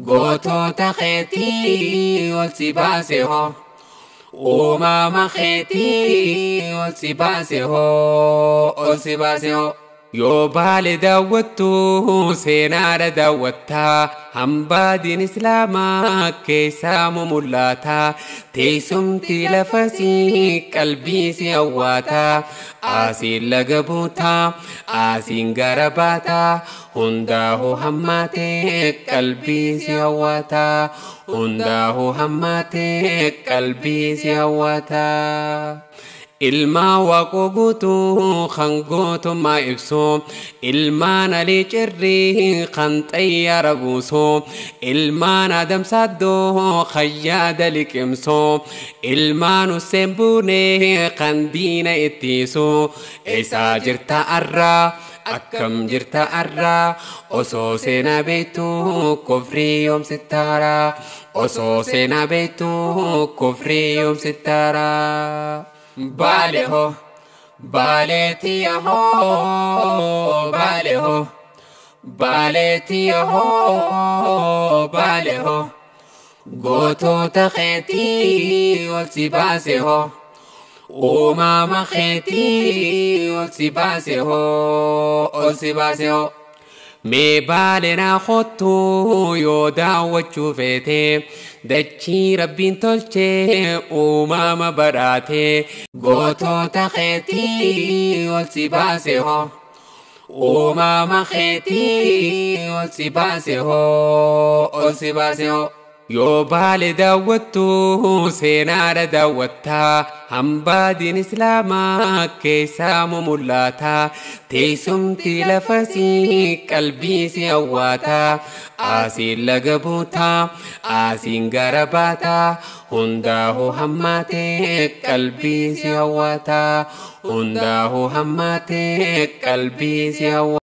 Gootota keetii ol si baase hoo, uumama keetii ol si baase hoo, ol si baase hoo. Yoo Baale daawwattu seenaadha daawwattaa, hambaa diin islaamaa keessaa mul'ata. Teessumti lafasii qalbii si hawwata. Asiin laga buutaa, asiin gara baataa, hundaa'uu hammaatee qalbii si hawwata. Hundaa'uu hammaatee qalbii si hawwata. Ilmaan Waaqoo guutuu kan gootummaa ibsu, ilmaan Alii Cirrii kan xayyaara buusu, ilmaan Adam Saaddoo kan yaada liqimsu, ilmaan Hussein Buunee kan diina ittisu. Eessaa jirta arraa? Akkam jirta arraa? Osoo seenaa beektu kufrii yoomsittaara. Osoo seenaa beektu kufrii yoomsittaara. Baale hoo, baaleetiya hoo, baale hoo, baaleetiya hoo, baale hoo. Gootota keetii ol si baase hoo, uumama keetii ol si baase hoo, ol si baase hoo. Mee Baale naa kottu yoo daawwachuu feete, dachii rabbiin tolchee uumama badhaate. Gootota keetii ol si baase hoo, uumama keetii ol si baase hoo, ol si baase hoo. Yoo Baale daawwattu seenaadha daawwattaa, hambaa diin islaamaa keessaa mul'ata. Teessumti lafasii qalbii si hawwata. Asiin laga buutaa, asiin gara baataa, hundaa'uu hammaatee qalbii si hawwata. Hundaa'uu hammaatee qalbii si hawwata.